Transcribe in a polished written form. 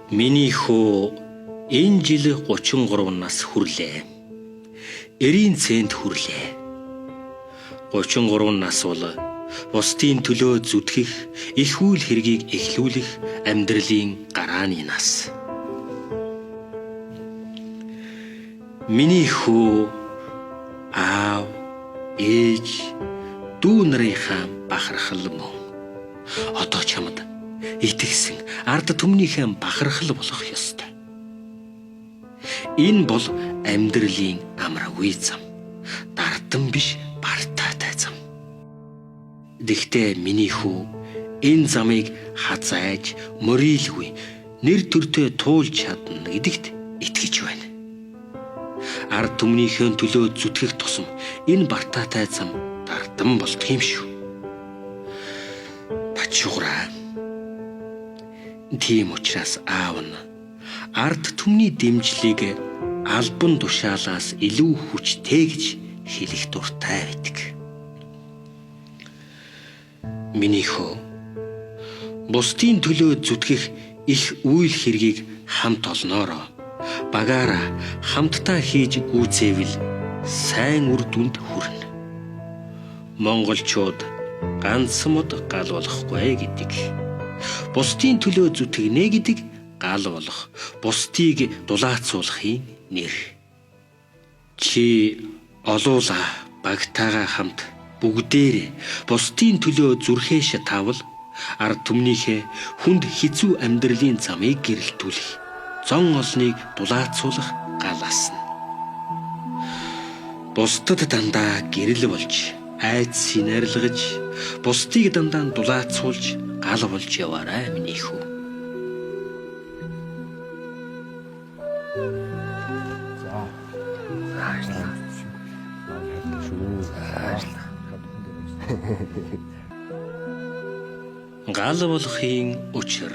Миний хүү энэ жил 33 нас хүрлээ. 90 цент хүрлээ. 33 нас бол бусдын төлөө зүтгэх, их үйл хэргийг эхлүүлэх амьдралын гарааны нас. Миний хүү аав, ээж, дүү нарынхаа бахархал мөн. Одоо чамд итгэсэн ард түмнийхээ бахархал болох ёстой. Энэ бол амьдралын амаргүй зам. Дардан биш бартаатай зам. Тэгтээ миний хүү энэ замыг хазайж, мөрөөлгүй нэр төртөө туулж чадна гэдэгт итгэж байна. Ард түмнийхээ төлөө зүтгэх тусам энэ бартаатай зам дардан болдго юм шүү. Тачууграа. Тийм учраас аав нь ард түмний дэмжлэг албан тушаалаас илүү хүчтэй гэж хэлэх дуртай байдаг. Миний хөө бусдын төлөө зүтгэх их үйл хэргийг хамт олноороо багаараа хамтдаа хийж гүйцээвэл сайн үр дүнд хүрнэ. Монголчууд ганц мод гал болохгүй гэдэг. Бусдын төлөө зүтгэнэ гэдэг гал болох, бусдыг дулаацуулахын нэр. Чи олуула багтаагаа хамт бүгдээрээ бусдын төлөө зүрхээ шатаавал ард түмнийхээ хүнд хэцүү амьдралын замыг гэрэлтүүлэх, зон олныг дулаацуулах гал асна. Бусдад дандаа гэрэл болж, айдсыг арилгаж, бусдыг дандаа дулаацуулж гал болж яваарай миний хүү. За. Аашлаа. Шүү. Гал болохын учир.